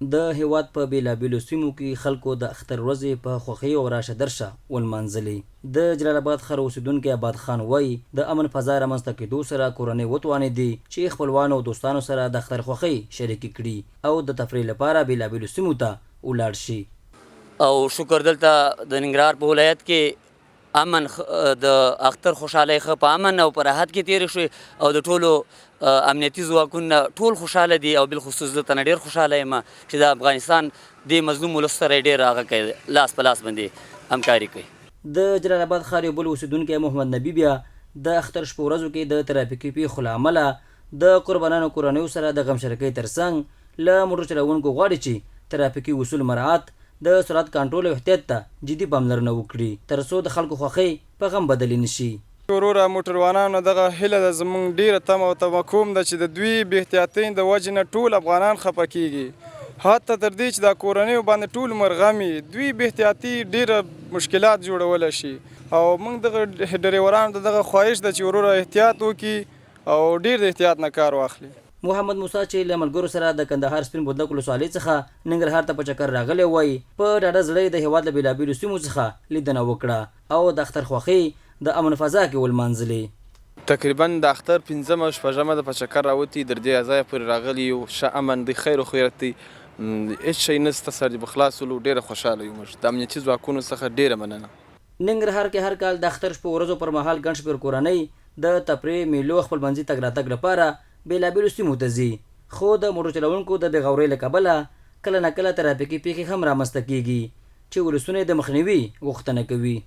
د هېواد په بېلابېلو سیمو کې خلکو د اختر ورځې په خوښۍ او راشه درشه ولمانځلې. د جلال اباد ښار اوسېدونکی اباد خان وايي، د امن فضا رامنځته کېدو سره کورنۍ وتوانېدې چې خپلوانو او دوستانو سره د اختر خوښۍ شریکې کړي او د تفریح لپاره بېلابېلو سیمو ته ولاړ شي. او شکر دلته د ننګرهار په ولایت کې امن د اختر خوشحالۍ ښه په امن او په راحت کې تېرې شوې او د ټولو امنیتي ځواکونه ټول خوشحاله دي او بالخصوص زه تنه ډېر خوشحاله یم چې د افغانستان دې مظلوم ولس سره یې ډېر هغه کوي، لاس په لاس باندې همکاري کوي. د جلال اباد ښار یو بل اوسېدونکی محمد نبي بیا د اختر شپو ورځو کې د ترافیکي پېښو له امله د قربانانو کورنیو سره د غمشریکۍ ترڅنګ له موټر چلوونکو غواړي چې ترافیکي اصول مراعات، د سرعت کنټرول او احتیاط ته جدي پاملرنه وکړي ترڅو د خلکو خوښۍ په غم بدلې نه شي. وروره موټروانانو دغه هیله ده، زمونږ ډیره تمه او توقع هم ده چې د دوی بې احتیاطۍ د وجې نه ټول افغانان خپه کیږي، حتی تر دې چې دا کورنیو باندې ټول عمر غم وي. دوی بې احتیاطي ډیره مشکلات جوړولی شي او مونږ دغه ډریورانو ته دغه خواهش ده چې وروره احتیاط وکړي او ډیر د احتیاط نه کار واخلي. محمد موسی چې له ملګرو سره د کندهار سپین بولدک ولسوالۍ څخه ننګرهار ته په چکر راغلی وايي، په ډاډه زړه یې د هېواد له بېلابېلو سیمو څخه لیدنه وکړه او د اختر خوښۍ د امن فضا کې ولمانځلې. تقریباً د اختر پنځمه او شپږمه ده په چکر راوتي، در دې ځایه پورې راغلي یو، ښه امن دی، خیر او خیرت دی، هېڅ شی نشته، سر دې په خلاص ولو، ډېره خوشحاله یو موږ، د امنیتي ځواکونو څخه ډېره مننه. ننګرهار کې هر کال د اختر شپو ورځو پر مهال ګڼ شمېر کورنۍ د تفریح، مېلو او خپلمنځي تګ راتګ لپاره بېلابېلو سیمو ته ځي، خو د موټر چلوونکو د بې غورۍ له کبله کله نا کله ترافیکي پېښې هم رامنځته کېږي، چې ولسونه یې د مخنیوي غوښتنه کوي.